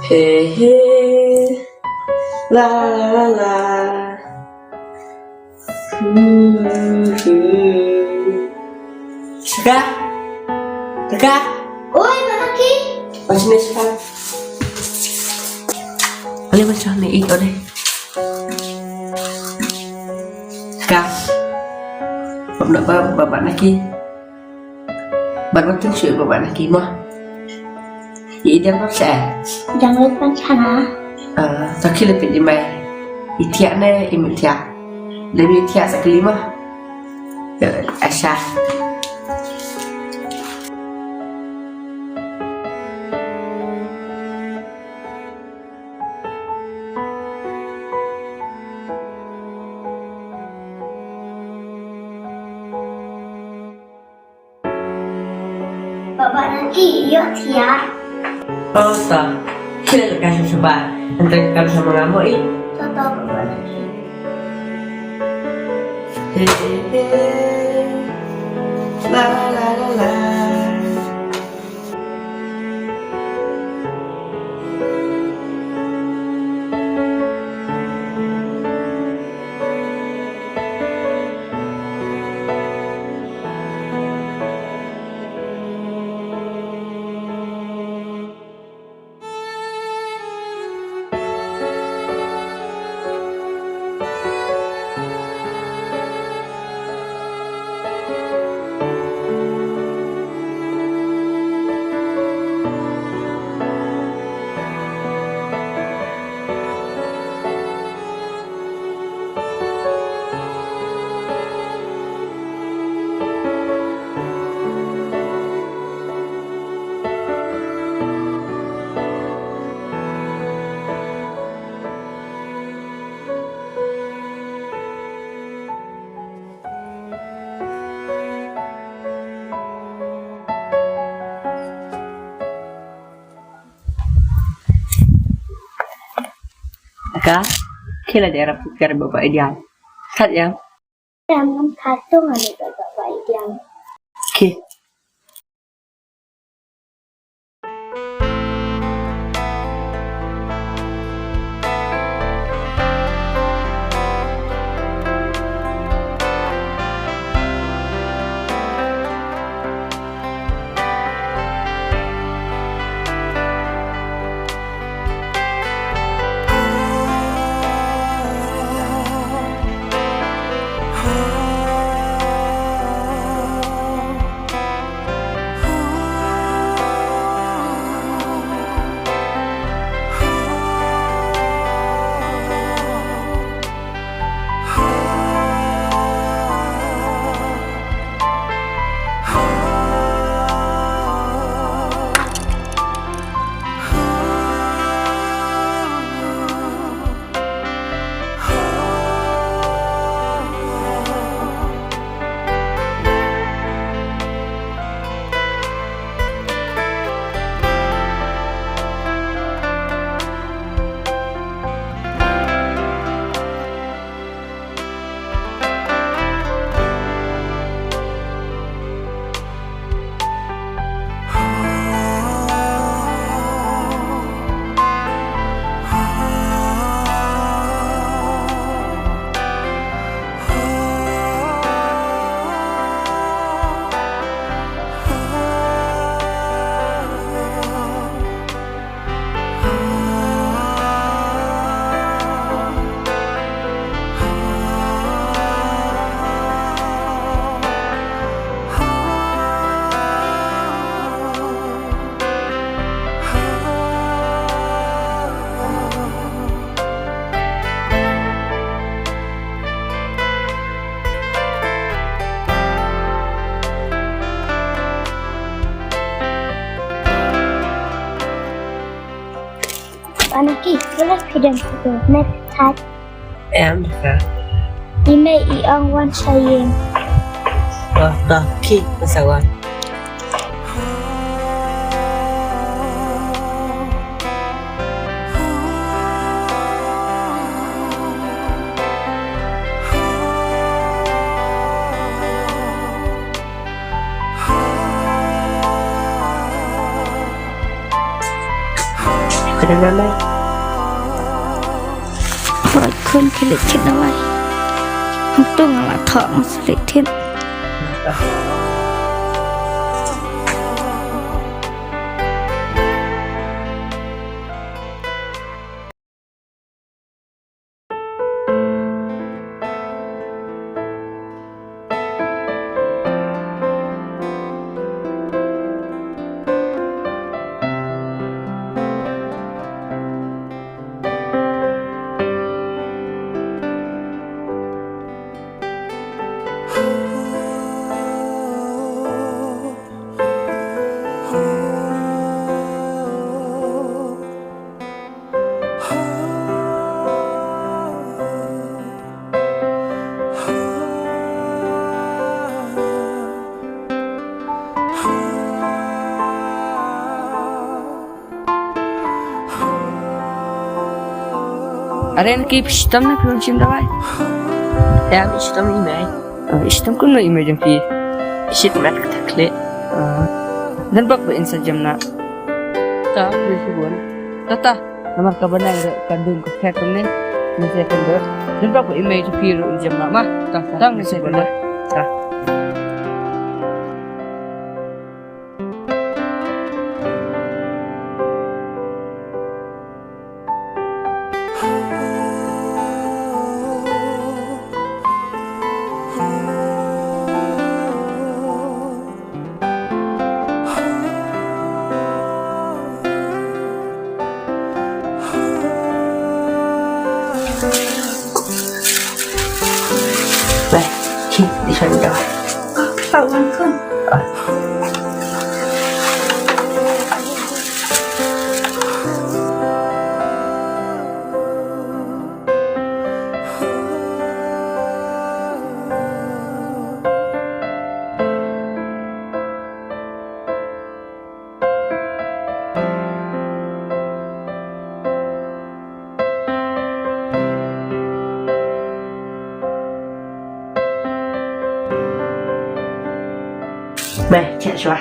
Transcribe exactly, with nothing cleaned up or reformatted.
He he, la la la la. Saka. Saka. Oi, Baba Naki. Wan shane Saka. Ale wan shane, ïeit ode. Saka. Baba, Baba Naki. Ban wan teng shu Baba Naki mo. Ïa i Diang pat shaei? Diang lut pan shana. Ah, to khie leit peit ïa i mei. I thiah ne i mei thiah? Leit ïa i thiah sa kali mo. Ïa, asha. Baba Naki, ïoh thiah. Oh, to. Khie leit ka sha shabar. Hynrei kam shym ngam mo i. To, to, Baba Naki. Hey, hey, hey. La, la, la, la. Aka, khie la dei rap kar baba ideal. Khat ïa. Ram ram khatung ale baba ideal. Khie. Anaki, wala pidam tu, next time. Em, ha. Ime i ong wan saying. Oh, dah, ki, masawan. Ïa lei. Khun khie leit thied na wai. Hangtu nga la thoh nga sa leit thied. Are na ki phi shitom ne phi wan shim dawai? Ïa, phi shitom i mei. Oh, shitom kumno i mei jong phi? Shit mat ka thakle. Ah. Don bok ba in sa jem na. Ta, phi shi wan. Ta ta. Namar ka bnai ruh ka dum ka khet kumne. Mynta ka dur. Don bok ba i mei jong phi ruh in jem na ma. Ta, ta. Tang ni sa ka dur. Ta. Bye. Hi, di sana dah. Ka wan khun. Ah. Bye, check shuwa.